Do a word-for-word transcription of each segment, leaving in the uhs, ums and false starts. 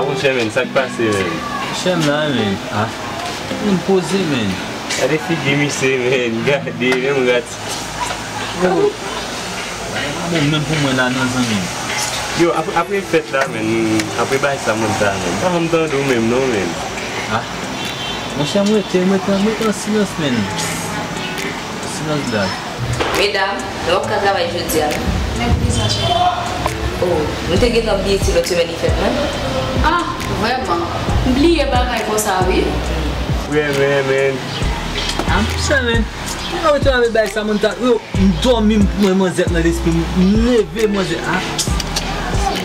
Monchè, men, sa k pase, men? Monchè, m la, men. Ah, m poze, men. Gade figi misye, men. Gade, menm rat. Oh. Bon, menm pou mwen la, non, zanmi m. Yo, apre, apre fèt la, men, apre bagay sa, mwen ta, men. Pa janm tande w menm, non, men. Ah. Monchè, m rete, m rete, m rete an silans, men. Silans blag. Medam, nou p ap ka travay jodi a, non? Men poukisa, cheri? Oh, m te gentan bliye si lòt semèn li fèt mwen. Ah, vrèman. M bliye bagay konsa, wi. Vrèman, men. Ah, monchè, men. Mwen rete avèk bagay Samantha. Yo, m dòmi, m wè manzè nan lespri m. M leve, manzè. Ah.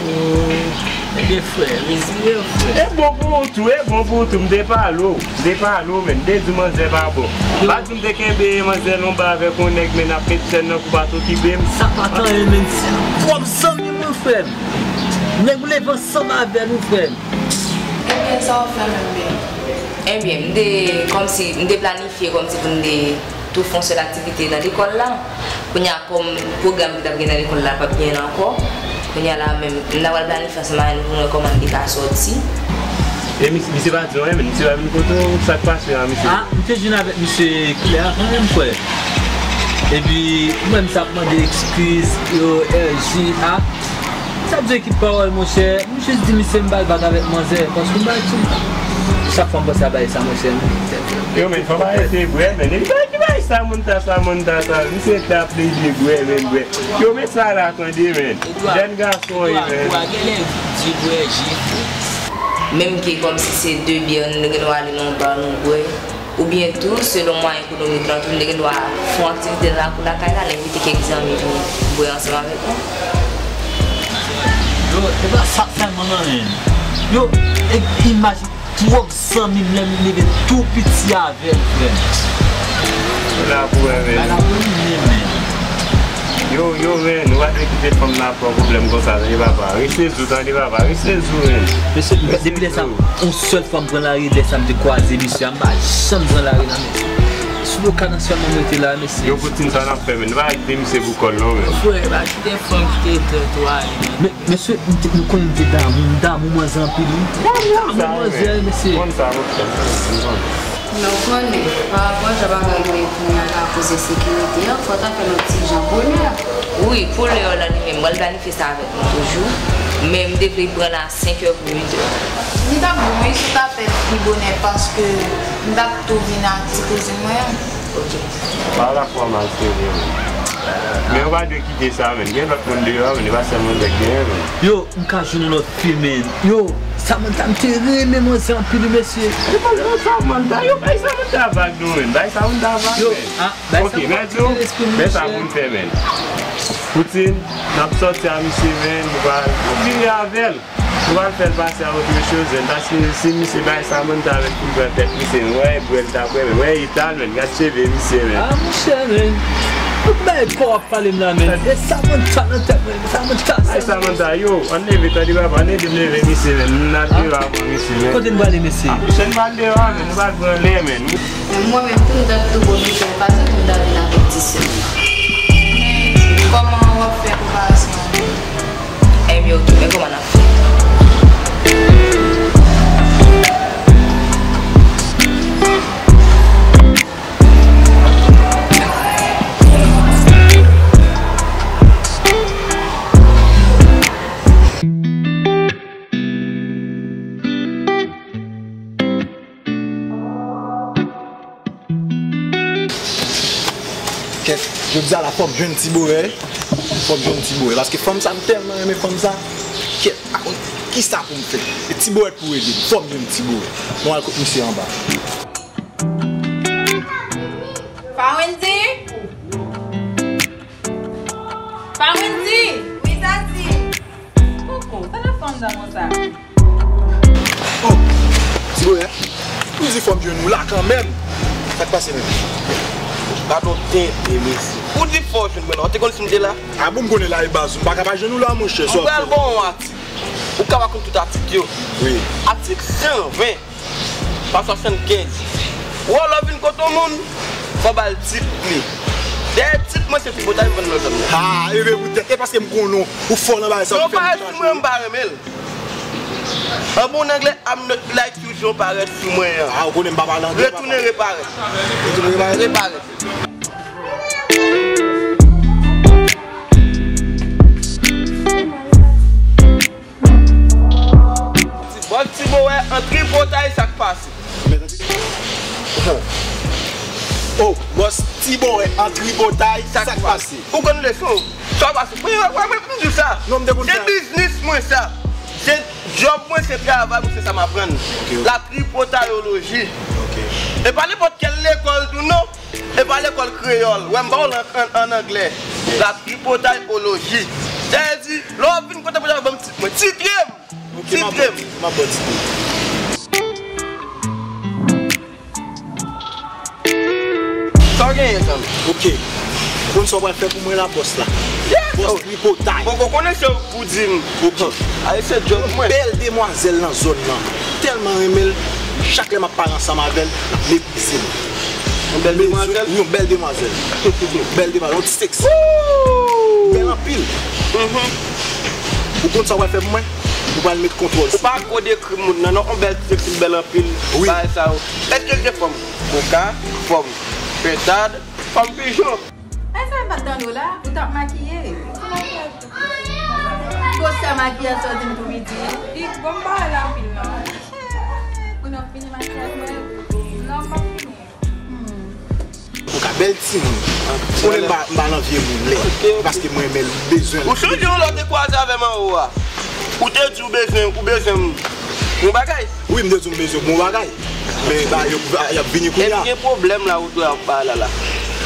Oh. Ebyen, frè, rezire, frè. E bon pou ou tou, e bon pou ou tou. M te pale w. M te pale w, men. M te di w manzè pa bon. M pa di w m te kenbe manzè lonba avèk yon nèg, men n ap met chèn nan kou pa t okipe m. Sa pa t anyen, men. Se twòp zanmi mwen, frè m. Nèg ou leve ansanm avè nou, frè m. Ebyen, sa w ap fè menm, bebe? Ebyen, m te, kòmsi, m te planifye kòmsi pou n te tou fè yon sèl aktivite nan lekòl la. Kounye a, kòm pwogram ki t ap gen nan lekòl la p ap gen ankò, kounye a la menm, n ta pral planifye ansanm avè nou pou n wè kòman n te ka sòti. E mis-, misye pa di w anyen, men misye pa vin kote w, sa k pase a, misye? Ah, m te jwenn avèk misye kilè a kanmenm, frè. Epi, mwen, m sa ap mande ekskiz, yo, R J, ah. M t ap di ekip pawòl, monchè. M jis di misye m ba l vag avèk manzè, paske m pa di. Chak fwa m panse a bagay sa, monchè, m. Yo, men, fò m arete bwè, men. Epi, ki bagay Samantha, Samantha, sa? Misye t ap plede bwè, men, bwè. Yo, men sa la, tande, men. Jèn gason, wi, men. Menm ke kòmsi se de byè, nou gen dwa ale nan yon ba, nou bwè. Oubyen tou, selon mwayen ekonomik lan tou, nou te gen dwa fè yon aktivite nan lakou lakay la, n envite kèk zanmi vini bwè ansanm avèk nou. Yo, e pa sa sèlman non, men. Yo, e, imajine twòp zanmi m lè m leve tou piti avè l, frè m. Bagay la pou wè, men. Bagay la pou wè, men. Yo, yo, men, nou pa dwe kite fanm nan ap pran pwoblèm konsa, tande papa. Rete sou, tande papa, rete sou, men. Mesye, depi lè sa, yon sèl fwa m pran lari, lè sa m te kwaze misye a, m pa janm pran lari nan men. Sou do kana sèlman m rete la, mesye. Yo, poutine sa n ap fè, men. Nou pa kite misye pou kòl, non, men. Frè, pa kite fanm kite tèt ou ale, men. Men, mesye, m te, m konnen m te damou, m damou manzè anpil, wi. Damou manzè, mesye. Konn sa, monchè. Nou konnen, pa rapò jan bagay yo ye kounye a la akoz ensekirite an, fò ta fè nou ti jan bonè. Wi, pou lè an li menm, mwen l planifye sa avèk nou toujou. Men m te vle pran l a senk è pou uit è. Li t ap bon, wi, si w ta fè l pi bonè, paske m t ap tou vin ak ti kouzin mwen an. Ok. Pa la fwa m al serye, men. Men yo pa dwe kite sa, men. Gen lòt moun deyò, men. E pa sèlman nèg genyen, men. Yo, m ka jwenn yon lòt fi, men. Yo, Samantha, m te renmen manzè anpil, wi, mesye. E pa Samantha, yo, bay Samantha vag, non, men. Bay Samantha vag, men. Yo, ah, bay Samantha, kite lespri m, men. Ok, men sa pou n fè, men. Poutine, n ap sòti a misye, men. Nou pral vire avè l. Nou pral fè l pase a otre choz, men. Paske si misye bay Samantha, men, pou l pran tèt misye, men. Wè, bwè l ta bwè, men. Wè, eta l, men. Gad cheve misye, men. Ah, monchè, men. Ou bay kò w ap pale m la, men. E Samantha nan tèt mwen, Samantha, Samantha. Ay, Samantha, yo, ann leve, tande papa, ann ede m leve misye, men. N al deyò avan misye, men. Kote n prale, mesye? Ah, misye, n pral deyò a, men, nou pral pran lè, men. Men mwen menm tou, m t ap tou bon, misye, m pa santi m ta vin avèk ti sè m nan. Men kòman w ap fè pou pase an? Ebyen, ok, men kòman n ap fè? Kèt, jodi a la, fò m jwenn Ti Boyè. Fò m jwenn Ti Boyè. Paske fanm sa, m tèlman renmen fanm sa. Kèt, pa konn kisa pou m fè. E Ti Boyè pou ede m. Fò m jwenn Ti Boyè. Mwen al kot misye anba. Pa Wendy? Pa Wendy? Wi, Zazi. Koko, sa n ap fè anndan konsa? Oh, Ti Boyè, ou di fò m jwenn ou la kanmenm. Sa k pase menm? Gadon tenten, mesye. Ou di fò w jwenn mwen la, ou te konn si m te la? A bon, m konnen la e baz, m pa ka pa jwenn ou la, monchè. M pral ba w yon atik. Ou ka pa konn tout atik yo. Wi. Atik san ven. Pa swasannkenz. Ou wè lè w vin kote yon moun, fò w ba l tit li. Dèyè tit mwen se pi bon ta vin vann nan zòn nan. Ha, e vre poutèt. E paske m konnen w fò nan bagay sa w fè m chanje. Yo pa di mwen m pa renmen l. An bon anglè, I'm not like you, jan w parèt sou mwen an. Ah, ou konnen m pa pale anglè, papa. Retounen reparèt. Retounen reparèt. Reparèt. Bòs Ti Bowè an tripotay, sa k pase? Oh, bòs Ti Bowè an tripotay, sa k pase? Ou konn leson? Sa pase? Wi, wi, wi, wi, m di w sa. Non, m te konn sa. Se biznis mwen sa. Se djòb mwen, se travay mwen, se sa m aprann. Ok, ok. La tripotayoloji. Ok. E pa nenpòt kèl lekòl tou non. E pa lekòl kreyòl. Wè, m ba w l an, an, an anglè. La tripotayoloji. Sa vle di, lè w ap vin kote pou travay, ban m tit mwen. Titre m! Ok, m ap, m ap ba w titre. Sa w genyen, zanmi? Ok. Ou konn sa w pral fè pou mwen la, bòs la? Yes, bòs, oh. Tripotay. Poko konnen se ou k pou di m. Ok. Aye, se djòb mwen. Bèl demwazèl nan zòn nan. Tèlman renmen l, chak lè m ap pale ansanm avè l, l ap meprize m. Yon bèl demwazèl? Wi, yon bèl demwazèl. Bèl demwazèl, yon ti seksi. Woo! Bèl anpil. Mhm. Ou konn sa w pral fè pou mwen? Ou pral met kontwòl sou. Ou pa ko dekri moun nan, non, yon bèl ti seksi, bèl anpil. Wi. Bagay sa yo. Èske l te fòm? Koka, fòm pentad, fòm pijon. Ay, sa m pa t tande w la, ou t ap makiye. Gwosè makiyaj sa w di m tou piti. Li bon, m pa wè l anpil non. Ou nan fini makiyaj mwen? Non, m pa fini. Hmm. Ou ka bèl timoun. Ou konnen m pa, m pa nan vye moun lè. Ok, ok. Paske mwen renmen l, bezwen l. Ou sonje yon lè w te kwaze avè m anwo a? Ou te di w bezwen, ou bezwen m yon bagay? Wi, m te di w m bezwen bon bagay. Men ba, yo, y ap vini kounye a. Epi gen pwoblèm la, ou dwe ap ba la la.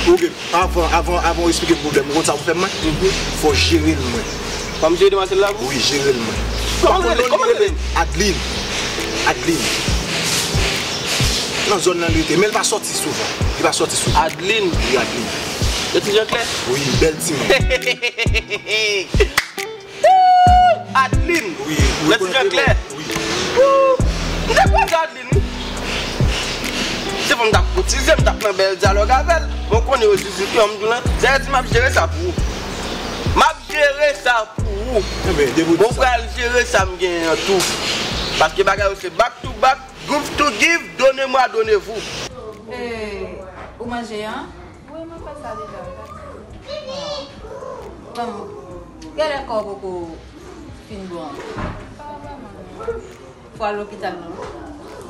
Ok, avan, avan, avan w esplike m pwoblèm, ou konn sa pou fè m mwen? Mhm. Fò w jere l mwen. Fò m jere demwazèl la pou? Wi, jere l mwen. Kòman l rele? Kòman l rele? Adeline. Adeline. Nan zòn nan li rete, men l pa sòti souvan. Li pa sòti souvan. Adeline? Wi, Adeline. Yo ti jan klè? Wi, bèl timoun. Adeline! Wi, wi, lè ti jan klè. Wi. Woo! M te kwaze Adeline, wi. Se fò m t ap koutize, m t ap nan bèl dyalòg avè l. Bon, konnen yo jis di ke m di w lan, Zayè di m ap jere sa pou ou. M ap jere sa pou ou. Enben, depi w di sa. Bon, pral jere sa m genyen an tou. Paske bagay yo se back to back, give to give, donnez-moi, donnez-vous. Eh, ou manje an? Wi, mwen fè sa deja. Bon, kilè kò w poko fin bon? Pa vrèman non. Fò w al lopital non?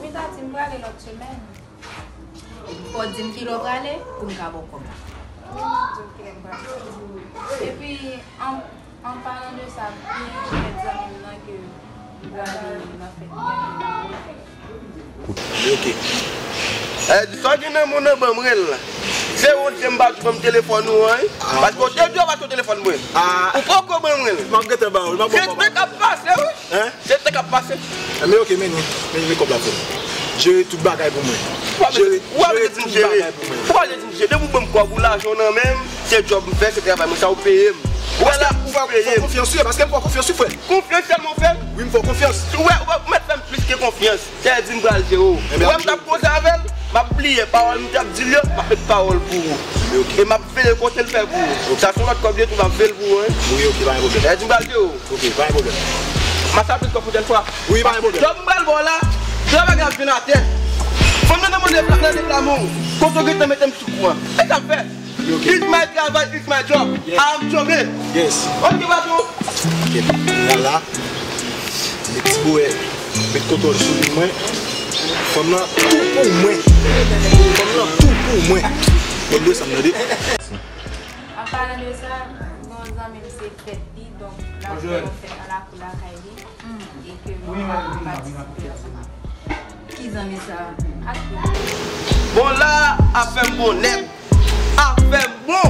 Wi, tati, m prale lòt semèn. Fò w di m kilè w prale pou m ka ba w kòb la. Wi, m ap di w kilè m prale. Epi, an An palan de sa, gen yon lòt zanmi m nan ke m prale nan fèt li a. Ok. Eh, sa gen nan moun nan ban m rele la. Se yon je m pa tou ban m telefòn ou an, wi. Ah, paske w te di w pa tou telefòn mwen. Ah. Ou poko ban m rele. M ap gentan ba ou, m ap ba ou. Se tan k ap pase, wi. Hein? Se tan k ap pase. Eh, men ok, men nou, men, men kòb la pou mwen. Jere tout bagay pou mwen. Jere, jere tout bagay pou mwen. Ou pa vle di m jere, depi w ban m kòb ou, lajan w nan men m, se djòb m fè, se travay mwen, sa ou peye m. Ou wè la, ou peye m. Paske ou fè, ou fè konfyans, wi, paske m fè konfyans, wi, frè. Konfyans sèlman w fè m? Wi, m fè konfyans. Ou wè, ou wè, ou mèt fè m plis ke konfyans. Sa vle di m pral jere w. Ou wè m t ap koze avè l, m ap bliye pawòl m t ap di l yo, m ap met pawòl pou ou. Ok. E m ap veye kote l fè pou ou. Ok. Sa se yon lòt kòb li ye tou, m ap veye l pou ou, wi. Wi, ok, pa gen pwoblèm. Sa vle di m pral jere w. Ok, pa gen pwoblèm. M a sa plis kò pwochèn fwa. Wi, pa gen pwoblèm. Djòb m pral ba w la, djòb bagay ap vin atè. Fanm nan nan mande pla-, nan de pla mwen. Kote w gentan mete m sou kou an? E sa m fè? Wi, ok. It's my travay, it's my job. Yes. I am chome. Yes. Ok, patwon. Ok. Kounya la, met ti bwè, met kontwòl sou li mwen. Fanm nan tou pou mwen. Fanm nan tou pou mwen. Mwen dwe sa m tande. An palan de sa, gon zanmi m se fèt li, donk l ap fè yon fèt nan lakou lakay li, e ke mwen pa patisipe ansanm avè l. Ki zanmi sa? Adeline. Bon, la, afè m bon nèt. Afè m bon.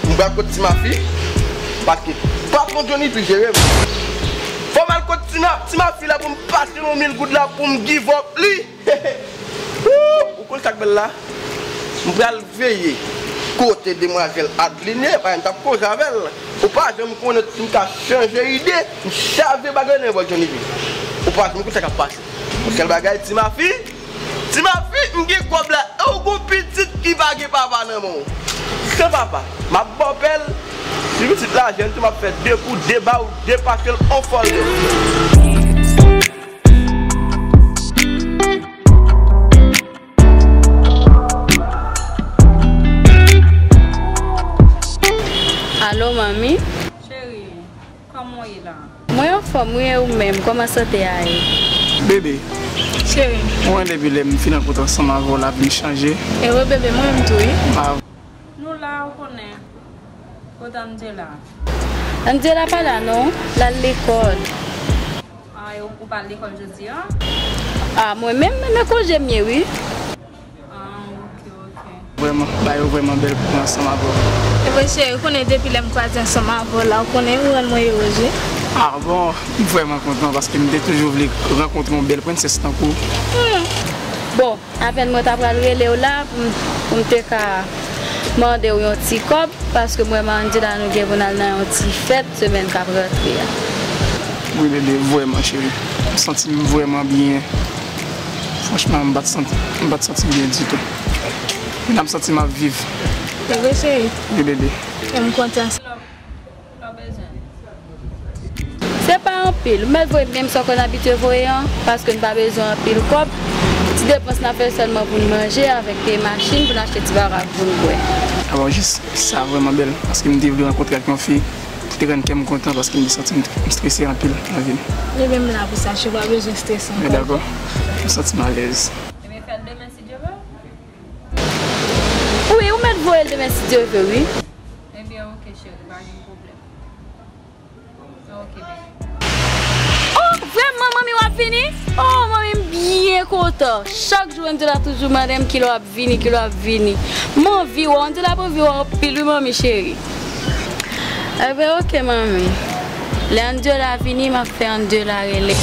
M pral kot Ti Mafi, paske patwon Johnny P jere m. Fò m al kot Ti Ma-, Ti Mafi la pou m pase yon mil goud la pou m give up li. Woo! Ou konn sa k bèl la? M pral veye kote demwazèl Adeline ye, paske m t ap koze avè l. Ou pa janm konnen si m ka chanje ide, m chave bagay nan vòl Johnny P. Ou pa janm konn sa k ap pase. Yon sèl bagay, Ti Mafi, Ti Mafi, m gen kòb la, e w gon pitit ki pa gen papa nan men w. San papa, m ap ba w pèl, Ti pitit la jèn tou, m ap fè de kou, de ba ou, de pa ke l on fòl de. Alo, manmi? Cheri, kòman w ye la? Mwen anfòm, wi, e ou menm? Kòman sante a ye? Bebe, cheri, mwen depi lè m fin rankontre ansanm avè w, la vi m chanje. E wi, bebe, mwen menm tou, wi. Ah. Nou la, ou konnen. Kote Angela? Angela pa la, non. L al lekòl. Ah, e ou, ou pa al lekòl jodi a? Ah, mwen menm, nan konje m ye, wi. Ah, ok, ok. Vrèman, bagay yo vrèman bèl pou mwen ansanm avè w. E vre, cheri, ou konnen depi lè m kwaze ansanm avè w la, ou konnen ou rann mwen erez, wi. Ah bon, m vrèman kontan paske m te toujou vle rankontre yon bèl prensès tankou w. Hmm. Bon, apèn mwen ta pral rele w la pou m, pou m te ka mande w yon ti kòb, paske mwen, Angela, nou gen pou n al nan yon ti fèt semèn k ap rantre a. Wi, bebe, vrèman, cheri. M santi m vrèman byen. Franchman, m pa t santi, m pa t santi m byen ditou. Men la, m santi m ap viv. Se vre, cheri? Wi, bebe. E m kontan. Se pa anpil. Ou mèt voye menm sa w konn abitye voye an, paske n pa bezwen anpil kòb. Ti depans n ap fè sèlman pou n manje avèk machin pou n achte ti bagay pou n bwè. Ah bon, jis sa vrèman bèl, paske m te vle rankontre ak yon fi pou te rann kè m kontan, paske m te santi m, m strese anpil nan vi m. Ebyen, m la pou sa, cheri, pa bezwen strese ankò. Dakò. M santi m alèz. Ebyen, fè l demen si Dye vle. Wi, ou mèt voye l demen si Dye vle, wi. Ebyen, oke, cheri, pa gen pwoblèm. Oh, vrèman, manmi, w ap vini? Oh, manmi, m byen kontan. Chak jou, Angela toujou mande m kilè w ap vini, kilè w ap vini. M anvi wè w, Angela, m anvi wè w anpil, wi, manmi cheri. Enben, oke, manmi. Lè Angela vini, m ap fè Angela rele.